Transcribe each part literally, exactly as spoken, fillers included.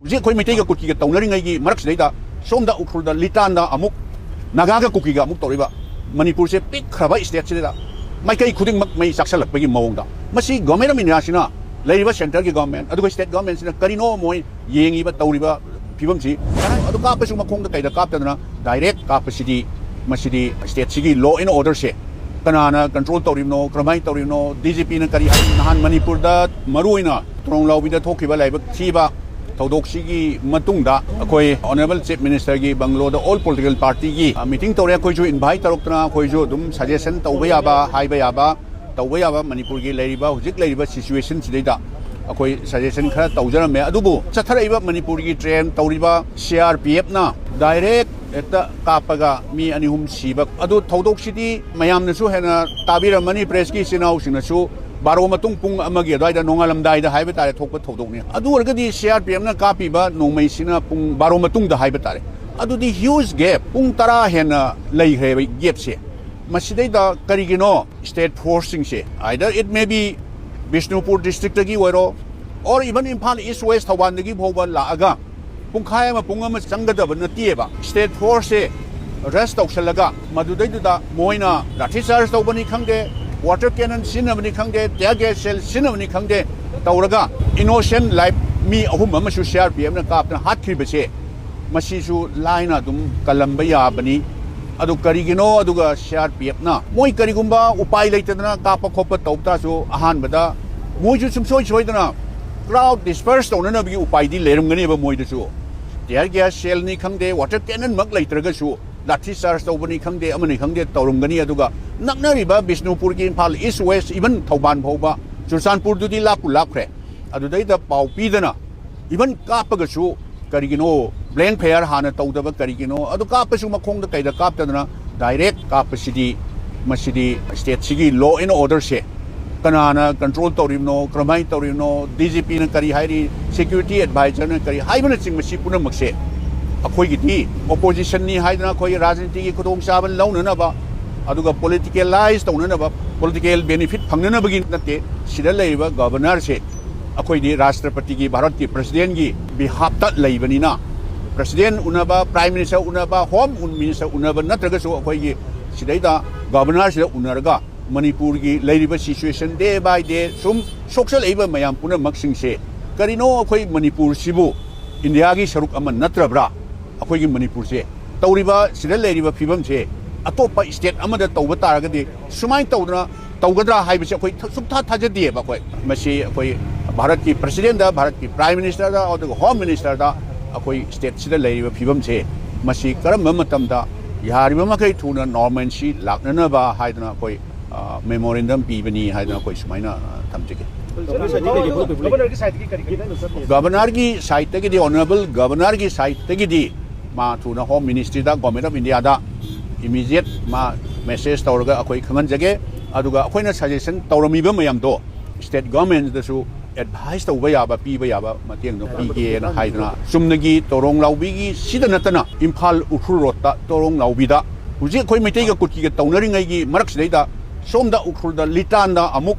ꯍꯧꯖꯤꯛ ꯑꯩꯈꯣꯏ ꯃꯩꯇꯩꯒ ꯀꯨꯀꯤꯒ ꯇꯧꯅꯔꯤꯉꯩꯒꯤ ꯃꯔꯛꯁꯤꯗꯩꯗ ꯁꯣꯝꯗ ꯎꯈ꯭ꯔꯨꯜꯗ ꯂꯤꯇꯥꯟꯗ ꯑꯃꯨꯛ ꯅꯥꯒꯥꯒ ꯀꯨꯀꯤꯒ ꯑꯃꯨꯛ ꯇꯧꯔꯤꯕ, ꯃꯅꯤꯄꯨꯔꯁꯦ ꯄꯤꯛꯈ꯭ꯔꯕ ꯁ꯭ꯇꯦꯠꯁꯤꯗ ꯃꯥꯏꯀꯩ ꯈꯨꯗꯤꯡꯃꯛ ꯃꯩ ꯆꯥꯛꯁꯜꯂꯛꯄꯒꯤ ꯃꯑꯣꯡꯗ꯫ ꯃꯁꯤ ꯒꯣꯔꯃꯦꯟ ꯑꯣꯐ ꯏꯟꯗꯤꯌꯥꯁꯤꯅ, ꯂꯩꯔꯤꯕ ꯁꯦꯟꯇꯔꯒꯤ ꯒꯣꯔꯃꯦꯟ ꯑꯗꯨꯒ ꯁ꯭ꯇꯦꯠ ꯒꯣꯔꯃꯦꯟꯁꯤꯅ ꯀꯔꯤꯅꯣ ꯃꯣꯏ ꯌꯦꯡꯉꯤꯕ, ꯇꯧꯔꯤꯕ ꯐꯤꯕꯝꯁꯤ? ꯑꯗꯨ ꯀꯥꯞꯄꯁꯨ ꯃꯈꯣꯡꯗ ꯀꯩꯗ ꯀꯥꯞꯇꯗꯅ ꯗꯥꯏꯔꯦꯛ ꯀꯥꯞꯄꯁꯤꯗꯤ, ꯃꯁꯤꯗꯤ ꯁ꯭ꯇꯦꯠꯁꯤꯒꯤ ꯂꯣ ꯑꯦꯟ ꯑꯣꯔꯗꯔꯁꯦ ꯀꯅꯥꯅ ꯀꯟꯇ꯭ꯔꯣꯜ ꯇꯧꯔꯤꯕꯅꯣ, ꯀꯔꯝꯍꯥꯏꯅ ꯇꯧꯔꯤꯕꯅꯣ? ꯗꯤ ꯖꯤ ꯄꯤꯅ ꯀꯔꯤ ꯍꯥꯏ? ꯅꯍꯥꯟ ꯃꯅꯤꯄꯨꯔꯗ ꯃꯔꯨꯑꯣꯏꯅ ꯇꯣꯔꯣꯡ ꯂꯥꯎꯕꯤꯗ ꯊꯣꯛꯈꯤꯕ ꯂꯥꯏꯕꯛ ꯊꯤꯕ ꯊꯧꯗꯣꯛꯁꯤꯒꯤ ꯃꯇꯨꯡꯗ ꯑꯩꯈꯣꯏ ꯑꯣꯅꯔꯦꯕꯜ ꯆꯤꯐ ꯃꯤꯅꯤꯁꯇꯔꯒꯤ ꯕꯪꯒꯂꯣꯗ ꯑꯣꯜ ꯄꯣꯂꯤꯇꯤꯀꯦꯜ ꯄꯥꯔꯇꯤꯒꯤ, ꯑ, ꯃꯤꯇꯤꯡ ꯇꯧꯔꯦ꯫ ꯑꯩꯈꯣꯏꯁꯨ ꯏꯟꯚꯥꯏꯠ ꯇꯧꯔꯛꯇꯅ ꯑꯩꯈꯣꯏꯁꯨ ꯑꯗꯨꯝ ꯁꯖꯦꯁꯟ ꯇꯧꯕ ꯌꯥꯕ, ꯍꯥꯏꯕ ꯌꯥꯕ, ꯇꯧꯕ ꯌꯥꯕ ꯃꯅꯤꯄꯨꯔꯒꯤ ꯂꯩꯔꯤꯕ, ꯍꯧꯖꯤꯛ ꯂꯩꯔꯤꯕ ꯁꯤꯆꯨꯋꯦꯁꯟꯁꯤꯗꯩꯗ ꯑꯩꯈꯣꯏ ꯁꯖꯦꯁꯟ ꯈꯔ ꯇꯧꯖꯔꯝꯃꯦ꯫ ꯑꯗꯨꯕꯨ ꯆꯠꯊꯔꯛꯏꯕ ꯃꯅꯤꯄꯨꯔꯒꯤ ꯇ꯭ꯔꯦꯟ ꯇꯧꯔꯤꯕ ꯁꯤ ꯑꯥꯔ ꯄꯤ ꯑꯦꯐꯅ ꯗꯥꯏꯔꯦꯛ ꯍꯦꯛꯇ ꯀꯥꯞꯄꯒ ꯃꯤ ꯑꯅꯤ ꯑꯍꯨꯝ ꯁꯤꯕ, ꯑꯗꯨ ꯊꯧꯗꯣꯛꯁꯤꯗꯤ ꯃꯌꯥꯝꯅꯁꯨ ꯍꯦꯟꯅ ꯇꯥꯕꯤꯔꯝꯃꯅꯤ, ꯄ꯭ꯔꯦꯁꯀꯤ ꯏꯆꯤꯟ ꯏꯅꯥꯎꯁꯤꯡꯅꯁꯨ꯫ ꯕꯥꯔꯣ ꯃꯇꯨꯡ ꯄꯨꯡ ꯑꯃꯒꯤ ꯑꯗꯨꯋꯥꯏꯗ, ꯅꯣꯡꯉꯥꯜꯂꯝꯗꯥꯏꯗ ꯍꯥꯏꯕ ꯇꯥꯔꯦ, ꯊꯣꯛꯄ ꯊꯧꯗꯣꯛꯅꯤ꯫ ꯑꯗꯨ ꯑꯣꯏꯔꯒꯗꯤ ꯁꯤ ꯑꯥꯔ ꯄꯤ ꯑꯦꯐꯅ ꯀꯥꯞꯄꯤꯕ ꯅꯣꯡꯃꯩꯁꯤꯅ ꯄꯨꯡ ꯕꯥꯔꯣ ꯃꯇꯨꯡꯗ ꯍꯥꯏꯕ ꯇꯥꯔꯦ꯫ ꯑꯗꯨꯗꯤ ꯍ꯭ꯌꯨꯖ ꯒꯦꯞ, ꯄꯨꯡ ꯇꯔꯥ ꯍꯦꯟꯅ ꯂꯩꯈ꯭ꯔꯦꯕ ꯒꯦꯞꯁꯦ꯫ ꯃꯁꯤꯗꯩꯗ ꯀꯔꯤꯒꯤꯅꯣ ꯁ꯭ꯇꯦꯠ ꯐꯣꯔꯁꯁꯤꯡꯁꯦ, either it may be Bishnupur ꯗꯤꯁꯇ꯭ꯔꯤꯛꯇꯒꯤ ꯑꯣꯏꯔꯣ, or even Imphal east west ꯊꯧꯕꯥꯜꯗꯒꯤ ꯐꯥꯎꯕ ꯂꯥꯛꯑꯒ ꯄꯨꯡꯈꯥꯏ ꯑꯃ, ꯄꯨꯡ ꯑꯃ ꯆꯪꯒꯗꯕ ꯅꯠꯇꯦꯕ꯫ ꯁ꯭ꯇꯦꯠ ꯐꯣꯔꯁꯁꯦ ꯔꯁ ꯇꯧꯁꯜꯂꯒ ꯃꯗꯨꯗꯩꯗꯨꯗ ꯃꯣꯏꯅ ꯂꯥꯊꯤ ꯆꯥꯔꯖ ꯇꯧꯕꯅꯤ ꯈꯪꯗꯦ, ꯋꯥꯇꯔ ꯀꯦꯅꯟ ꯁꯤꯖꯤꯟꯅꯕꯅꯤ ꯈꯪꯗꯦ, ꯇꯤꯌꯔ ꯒꯦꯁ ꯁꯦꯜ ꯁꯤꯖꯤꯟꯅꯕꯅꯤ ꯈꯪꯗꯦ, ꯇꯧꯔꯒ ꯏꯅꯣꯁꯦꯟ ꯂꯥꯏꯐ ꯃꯤ ꯑꯍꯨꯝ ꯑꯃꯁꯨ ꯁꯤ ꯑꯥꯔ ꯄꯤ ꯑꯦꯐꯅ ꯀꯥꯞꯇꯅ ꯍꯥꯠꯈ꯭ꯔꯤꯕꯁꯦ, ꯃꯁꯤꯁꯨ ꯂꯥꯏꯅ ꯑꯗꯨꯝ ꯀꯜꯂꯝꯕ ꯌꯥꯕꯅꯤ꯫ ꯑꯗꯨ ꯀꯔꯤꯒꯤꯅꯣ? ꯑꯗꯨꯒ ꯁꯤ ꯑꯥꯔ ꯄꯤ ꯑꯦꯐꯅ ꯃꯣꯏ ꯀꯔꯤꯒꯨꯝꯕ ꯎꯄꯥꯏ ꯂꯩꯇꯗꯅ ꯀꯥꯞꯄ ꯈꯣꯠꯄ ꯇꯧ ꯇꯥꯔꯁꯨ, ꯑꯍꯥꯟꯕꯗ ꯃꯣꯏꯁꯨ ꯁꯨꯡꯁꯣꯏ ꯁꯣꯏꯗꯅ ꯀ꯭ꯔꯥꯎꯗ ꯗꯤꯁꯄꯔꯁ ꯇꯧꯅꯅꯕꯒꯤ ꯎꯄꯥꯏꯗꯤ ꯂꯩꯔꯝꯒꯅꯦꯕ ꯃꯣꯏꯗꯁꯨ꯫ ꯇꯤꯌꯔ ꯒ꯭ꯌꯥꯁ ꯁꯦꯜꯅꯤ ꯈꯪꯗꯦ, ꯋꯥꯇꯔ ꯀꯦꯅꯟꯃꯛ ꯂꯩꯇ꯭ꯔꯒꯁꯨ, ꯂꯥꯊꯤ ꯆꯥꯔꯖ ꯇꯧꯕꯅꯤ ꯈꯪꯗꯦ, ꯑꯃꯅꯤ ꯈꯪꯗꯦ, ꯇꯧꯔꯝꯒꯅꯤ꯫ ꯑꯗꯨꯒ ꯅꯛꯅꯔꯤꯕ ꯕꯤꯁꯅꯨꯄꯨꯔꯒꯤ, Imphal east west, even Thoubal ꯐꯥꯎꯕ, ꯆꯨꯔꯆꯥꯟꯄꯨꯔꯗꯨꯗꯤ ꯂꯥꯞꯄꯨ ꯂꯥꯞꯈ꯭ꯔꯦ, ꯑꯗꯨꯗꯩꯗ ꯄꯥꯎ ꯄꯤꯗꯅ ꯏꯚꯟ ꯀꯥꯞꯄꯒꯁꯨ ꯀꯔꯤꯒꯤꯅꯣ ꯕ꯭ꯂꯦꯡ ꯐꯌꯥꯔ ꯍꯥꯟꯅ ꯇꯧꯗꯕ ꯀꯔꯤꯒꯤꯅꯣ? ꯑꯗꯨ ꯀꯥꯞꯄꯁꯨ ꯃꯈꯣꯡꯗ ꯀꯩꯗ ꯀꯥꯞꯇꯗꯅ ꯗꯥꯏꯔꯦꯛ ꯀꯥꯞꯄꯁꯤꯗꯤ, ꯃꯁꯤꯗꯤ ꯁ꯭ꯇꯦꯠꯁꯤꯒꯤ ꯂꯣ ꯑꯦꯟ ꯑꯣꯔꯗꯔꯁꯦ ꯀꯅꯥꯅ ꯀꯟꯇ꯭ꯔꯣꯜ ꯇꯧꯔꯤꯕꯅꯣ, ꯀꯔꯝꯍꯥꯏꯅ ꯇꯧꯔꯤꯕꯅꯣ, ꯗꯤ ꯖꯤ ꯄꯤꯅ ꯀꯔꯤ ꯍꯥꯏꯔꯤ, ꯁꯦꯀ꯭ꯌꯨꯔꯤꯇꯤ ꯑꯦꯗꯚꯥꯏꯖꯔꯅ ꯀꯔꯤ ꯍꯥꯏꯕꯅꯆꯤꯡꯕ, ꯁꯤ ꯄꯨꯝꯅꯃꯛꯁꯦ ꯑꯩꯈꯣꯏꯒꯤꯗꯤ ꯑꯣꯄꯣꯖꯤꯁꯟꯅꯤ ꯍꯥꯏꯗꯅ ꯑꯩꯈꯣꯏꯒꯤ ꯔꯥꯖꯅꯤꯇꯤꯒꯤ ꯈꯨꯗꯣꯡꯆꯥꯕ ꯂꯧꯅꯅꯕ, ꯑꯗꯨꯒ ꯄꯣꯂꯤꯇꯤꯀꯦꯂꯥꯏꯁ ꯇꯧꯅꯅꯕ, ꯄꯣꯂꯤꯇꯤꯀꯦꯜ ꯕꯦꯅꯤꯐꯤꯠ ꯐꯪꯅꯅꯕꯒꯤ ꯅꯠꯇꯦ꯫ ꯁꯤꯗ ꯂꯩꯔꯤꯕ ꯒꯕꯔꯅꯔꯁꯦ ꯑꯩꯈꯣꯏꯗꯤ ꯔꯥꯁꯇ꯭ꯔꯄꯇꯤꯒꯤ, ꯚꯥꯔꯠꯀꯤ ꯄ꯭ꯔꯁꯤꯗꯦꯟꯒꯤ ꯕꯤꯍꯥꯞꯇ ꯂꯩꯕꯅꯤꯅ, ꯄ꯭ꯔꯁꯤꯗꯦꯟ ꯎꯅꯕ, ꯄ꯭ꯔꯥꯏꯝ ꯃꯤꯅꯤꯁꯇꯔ ꯎꯅꯕ, ꯍꯣꯝ ꯃꯤꯅꯤꯁꯇꯔ ꯎꯅꯕ ꯅꯠꯇ꯭ꯔꯒꯁꯨ ꯑꯩꯈꯣꯏꯒꯤ ꯁꯤꯗꯩꯗ ꯒꯚꯔꯅꯔꯁꯤꯗ ꯎꯅꯔꯒ ꯃꯅꯤꯄꯨꯔꯒꯤ ꯂꯩꯔꯤꯕ situation day by day ꯁꯨꯝ ꯁꯣꯛꯆꯜꯂꯛꯏꯕ ꯃꯌꯥꯝ ꯄꯨꯝꯅꯃꯛꯁꯤꯡꯁꯦ, ꯀꯔꯤꯅꯣ ꯑꯩꯈꯣꯏ ꯃꯅꯤꯄꯨꯔꯁꯤꯕꯨ ꯏꯟꯗꯤꯌꯥꯒꯤ ꯁꯔꯨꯛ ꯑꯃ ꯅꯠꯇ꯭ꯔꯕ꯭ꯔꯥ? ꯑꯩꯈꯣꯏꯒꯤ ꯃꯅꯤꯄꯨꯔꯁꯦ ꯇꯧꯔꯤꯕ, ꯁꯤꯗ ꯂꯩꯔꯤꯕ ꯐꯤꯕꯝꯁꯦ ꯑꯇꯣꯞꯄ ꯁ꯭ꯇꯦꯠ ꯑꯃꯗ ꯇꯧꯕ ꯇꯥꯔꯒꯗꯤ ꯁꯨꯃꯥꯏꯅ ꯇꯧꯗꯅ ꯇꯧꯒꯗ꯭ꯔꯥ ꯍꯥꯏꯕꯁꯦ ꯑꯩꯈꯣꯏ ꯊ-, ꯁꯨꯡꯊꯥ ꯊꯥꯖꯗꯦꯕ꯫ ꯑꯩꯈꯣꯏ ꯃꯁꯤ ꯑꯩꯈꯣꯏ ꯚꯥꯔꯠꯀꯤ ꯄ꯭ꯔꯁꯤꯗꯦꯟꯗ, ꯚꯥꯔꯠꯀꯤ ꯄ꯭ꯔꯥꯏꯝ ꯃꯤꯅꯤꯁꯇꯔꯗ, ꯑꯗꯨꯒ ꯍꯣꯝ ꯃꯤꯅꯤꯁꯇꯔꯗ ꯑꯩꯈꯣꯏ ꯁ꯭ꯇꯦꯠꯁꯤꯗ ꯂꯩꯔꯤꯕ ꯐꯤꯕꯝꯁꯦ ꯃꯁꯤ ꯀꯔꯝꯕ ꯃꯇꯝꯗ ꯌꯥꯔꯤꯕ ꯃꯈꯩ ꯊꯨꯅ normalcy ꯂꯥꯛꯅꯅꯕ ꯍꯥꯏꯗꯅ ꯑꯩꯈꯣꯏ, ꯑ, memorandum ꯄꯤꯕꯅꯤ ꯍꯥꯏꯗꯅ ꯑꯩꯈꯣꯏ ꯁꯨꯃꯥꯏꯅ, ꯑ, ꯊꯝꯖꯒꯦ꯫ ꯒꯚꯔꯅꯔꯒꯤ ꯁꯥꯏꯠꯇꯒꯤ ꯀꯔꯤ, ꯀꯔꯤ ꯂꯩ? ꯒꯚꯔꯅꯔꯒꯤ ꯁꯥꯏꯠꯇꯒꯤꯗꯤ, ꯑꯣꯅꯔꯦꯕꯜ ꯒꯚꯔꯅꯔꯒꯤ ꯁꯥꯏꯠꯇꯒꯤꯗꯤ ꯃꯥ ꯊꯨꯅ ꯍꯣꯝ ꯃꯤꯅꯤꯁꯇ꯭ꯔꯤꯗ, ꯒꯣꯔꯃꯦꯟ ꯑꯣꯐ ꯏꯟꯗꯤꯌꯥꯗ ꯏꯃꯤꯗꯤꯌꯦꯠ ꯃꯥ ꯃꯦꯁꯦꯖ ꯇꯧꯔꯒ ꯑꯩꯈꯣꯏ ꯈꯪꯍꯟꯖꯒꯦ꯫ ꯑꯗꯨꯒ ꯑꯩꯈꯣꯏꯅ ꯁꯖꯦꯁꯟ ꯇꯧꯔꯝꯃꯤꯕ ꯃꯌꯥꯝꯗꯣ ꯁ꯭ꯇꯦꯠ ꯒꯣꯔꯃꯦꯟꯗꯁꯨ ꯑꯦꯗꯚꯥꯏꯁ ꯇꯧꯕ ꯌꯥꯕ, ꯄꯤꯕ ꯌꯥꯕ ꯃꯇꯦꯡꯗꯣ ꯄꯤꯒꯦꯅ ꯍꯥꯏꯗꯅ, ꯆꯨꯝꯅꯒꯤ ꯇꯣꯔꯣꯡ ꯂꯥꯎꯕꯤꯒꯤ ꯁꯤꯗ ꯅꯠꯇꯅ ꯏꯝꯐꯥꯜ ꯎꯈ꯭ꯔꯨꯜ ꯔꯣꯗꯇ ꯇꯣꯔꯣꯡ ꯂꯥꯎꯕꯤꯗ ꯍꯧꯖꯤꯛ ꯑꯩꯈꯣꯏ ꯃꯩꯇꯩꯒ ꯀꯨꯀꯤꯒ ꯇꯧꯅꯔꯤꯉꯩꯒꯤ ꯃꯔꯛꯁꯤꯗꯩꯗ ꯁꯣꯝꯗ ꯎꯈ꯭ꯔꯨꯜꯗ ꯂꯤꯇꯥꯟꯗ ꯑꯃꯨꯛ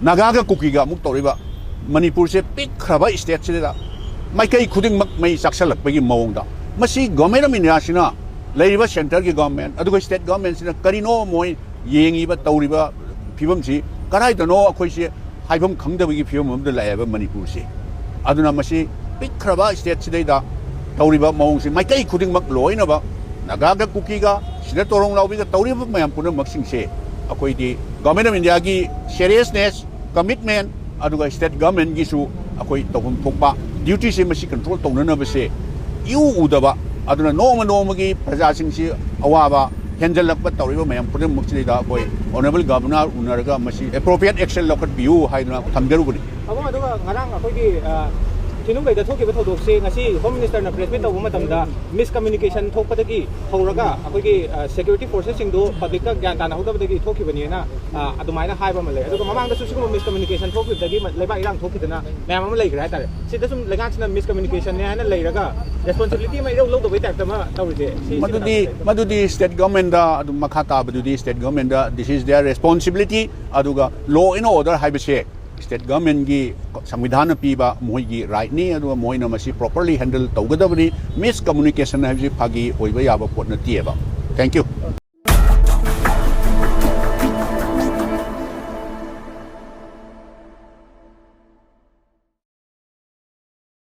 ꯅꯥꯒꯥꯒ ꯀꯨꯀꯤꯒ ꯑꯃꯨꯛ ꯇꯧꯔꯤꯕ, ꯃꯅꯤꯄꯨꯔꯁꯦ ꯄꯤꯛꯈ꯭ꯔꯕ ꯁ꯭ꯇꯦꯠꯁꯤꯗ ꯃꯥꯏꯀꯩ ꯈꯨꯗꯤꯡꯃꯛ ꯃꯩ ꯆꯥꯛꯁꯜꯂꯛꯄꯒꯤ ꯃꯑꯣꯡꯗ, ꯃꯁꯤ ꯒꯣꯔꯃꯦꯟ ꯑꯣꯐ ꯏꯟꯗꯤꯌꯥꯁꯤꯅ, ꯂꯩꯔꯤꯕ ꯁꯦꯟꯇꯔꯒꯤ ꯒꯣꯔꯃꯦꯟ ꯑꯗꯨꯒ ꯁ꯭ꯇꯦꯠ ꯒꯣꯔꯃꯦꯟꯁꯤꯅ ꯀꯔꯤꯅꯣ ꯃꯣꯏ ꯌꯦꯡꯉꯤꯕ, ꯇꯧꯔꯤꯕ ꯐꯤꯕꯝꯁꯤ ꯀꯗꯥꯏꯗꯅꯣ ꯑꯩꯈꯣꯏꯁꯦ ꯍꯥꯏꯐꯝ ꯈꯪꯗꯕꯒꯤ ꯐꯤꯕꯝ ꯑꯃꯗ ꯂꯥꯛꯑꯦꯕ ꯃꯅꯤꯄꯨꯔꯁꯦ꯫ ꯑꯗꯨꯅ ꯃꯁꯤ ꯄꯤꯛꯈ꯭ꯔꯕ ꯁ꯭ꯇꯦꯠꯁꯤꯗꯩꯗ ꯇꯧꯔꯤꯕ ꯃꯑꯣꯡꯁꯤ ꯃꯥꯏꯀꯩ ꯈꯨꯗꯤꯡꯃꯛ ꯂꯣꯏꯅꯕ ꯅꯥꯒꯥꯒ ꯀꯨꯀꯤꯒ ꯁꯤꯗ ꯇꯣꯔꯣꯡ ꯂꯥꯎꯕꯤꯒ ꯇꯧꯔꯤꯕ ꯃꯌꯥꯝ ꯄꯨꯝꯅꯃꯛꯁꯤꯡꯁꯦ ꯑꯩꯈꯣꯏꯗꯤ ꯒꯣꯔꯃꯦꯟ ꯑꯣꯐ ꯏꯟꯗꯤꯌꯥꯒꯤ ꯁꯦꯔꯤꯌꯁꯅꯦꯁ, ꯀꯃꯤꯠꯃꯦꯟ, ꯑꯗꯨꯒ ꯁ꯭ꯇꯦꯠ ꯒꯣꯔꯃꯦꯟꯒꯤꯁꯨ ꯑꯩꯈꯣꯏ ꯇꯧꯐꯝ ꯊꯣꯛꯄ ꯗ꯭ꯌꯨꯇꯤꯁꯦ ꯃꯁꯤ ꯀꯟꯇ꯭ꯔꯣꯜ ꯇꯧꯅꯅꯕꯁꯦ ꯏꯎ ꯎꯗꯕ, ꯑꯗꯨꯅ ꯅꯣꯡꯃ ꯅꯣꯡꯃꯒꯤ ꯄ꯭ꯔꯖꯥꯁꯤꯡꯁꯤ ꯑꯋꯥꯕ ꯍꯦꯟꯖꯜꯂꯛꯄ ꯇꯧꯔꯤꯕ ꯃꯌꯥꯝ ꯄꯨꯝꯅꯃꯛꯁꯤꯗꯩꯗ ꯑꯩꯈꯣꯏ ꯑꯣꯅꯔꯦꯕꯜ ꯒꯚꯔꯅꯔ ꯎꯅꯔꯒ ꯃꯁꯤ ꯑꯦꯄ꯭ꯔꯣꯄ꯭ꯔꯤꯌꯦꯠ ꯑꯦꯛꯁꯟ ꯂꯧꯈꯠꯄꯤꯌꯨ ꯍꯥꯏꯗꯨꯅ ꯊꯝꯖꯔꯨꯕꯅꯤ꯫ ꯑꯕꯨꯡ, ꯑꯗꯨꯒ ꯉꯔꯥꯡ ꯑꯩꯈꯣꯏꯒꯤ, ꯑ, ꯊꯤꯅꯨꯡꯒꯩꯗ ꯊꯣꯛꯈꯤꯕ ꯊꯧꯗꯣꯛꯁꯦ ꯉꯁꯤ ꯍꯣꯝ ꯃꯤꯅꯤꯁꯇꯔꯅ ꯄ꯭ꯔꯦꯁ ꯃꯤꯠ ꯇꯧꯕ ꯃꯇꯝꯗ ꯃꯤꯁꯀꯃ꯭ꯌꯨꯅꯤꯀꯦꯁꯟ ꯊꯣꯛꯄꯗꯒꯤ ꯍꯧꯔꯒ ꯑꯩꯈꯣꯏꯒꯤ, ꯑ, ꯁꯦꯀ꯭ꯌꯨꯔꯤꯇꯤ ꯐꯣꯔꯁꯦꯁꯁꯤꯡꯗꯣ ꯄꯕ꯭ꯂꯤꯛꯇ ꯒ꯭ꯌꯥꯟ ꯇꯥꯅꯍꯧꯗꯕꯗꯒꯤ ꯊꯣꯛꯈꯤꯕꯅꯦꯅ, ꯑ, ꯑꯗꯨꯃꯥꯏꯅ ꯍꯥꯏꯕ ꯑꯃ ꯂꯩ꯫ ꯑꯗꯨꯒ ꯃꯃꯥꯡꯗꯁꯨ ꯁꯤꯒꯨꯝꯕ ꯃꯤꯁꯀꯃ꯭ꯌꯨꯅꯤꯀꯦꯁꯟ ꯊꯣꯛꯈꯤꯕꯗꯒꯤ ꯃ-, ꯂꯩꯕꯥꯛ ꯏꯔꯥꯡ ꯊꯣꯛꯈꯤꯗꯅ ꯃꯌꯥꯝ ꯑꯃ ꯂꯩꯈ꯭ꯔꯦ ꯍꯥꯏꯇꯥꯔꯦ꯫ ꯁꯤꯗ ꯁꯨꯝ ꯂꯩꯉꯥꯛꯁꯤꯅ ꯃꯤꯁꯀꯃ꯭ꯌꯨꯅꯤꯀꯦꯁꯟꯅꯦ ꯍꯥꯏꯅ ꯂꯩꯔꯒ ꯔꯦꯁꯄꯣꯟꯁꯤꯕꯤꯂꯤꯇꯤ ꯑꯃ ꯏꯔꯧ ꯂꯧꯗꯕꯩ ꯇꯥꯏꯞꯇ ꯑꯃ ꯇꯧꯔꯤꯁꯦ, ꯁꯤ, ꯁꯤ ꯃꯗꯨꯗꯤ, ꯃꯇꯥꯡꯗ ꯀꯩ ꯃꯗꯨꯗꯤ ꯁ꯭ꯇꯦꯠ ꯒꯣꯔꯃꯦꯟꯗ ꯑꯗꯨꯝ ꯃꯈꯥ ꯇꯥꯕꯗꯨꯗꯤ ꯁ꯭ꯇꯦꯠ ꯒꯣꯔꯃꯦꯟꯗ, this is their responsibility꯫ ꯑꯗꯨꯒ law and order ꯍꯥꯏꯕꯁꯦ ꯁ꯭ꯇꯦꯠ ꯒꯚꯔꯟꯃꯦꯟꯠꯀꯤ ꯁꯪꯕꯤꯙꯥꯟꯅ ꯄꯤꯕ ꯃꯈꯣꯏꯒꯤ ꯔꯥꯏꯠꯅꯤ, ꯑꯗꯨꯒ ꯃꯈꯣꯏꯅ ꯃꯁꯤ ꯄ꯭ꯔꯣꯄꯔꯂꯤ ꯍꯦꯟꯗꯜ ꯇꯧꯒꯗꯕꯅꯤ꯫ ꯃꯤꯁ ꯀꯝꯃ꯭ꯌꯨꯅꯤꯀꯦꯁꯟ ꯍꯥꯏꯕꯁꯤ ꯐꯥꯒꯤ ꯑꯣꯏꯕ ꯌꯥꯕ ꯄꯣꯠ ꯅꯠꯇꯦꯕ꯫ ꯊꯦꯡꯀ꯭ꯌꯨ꯫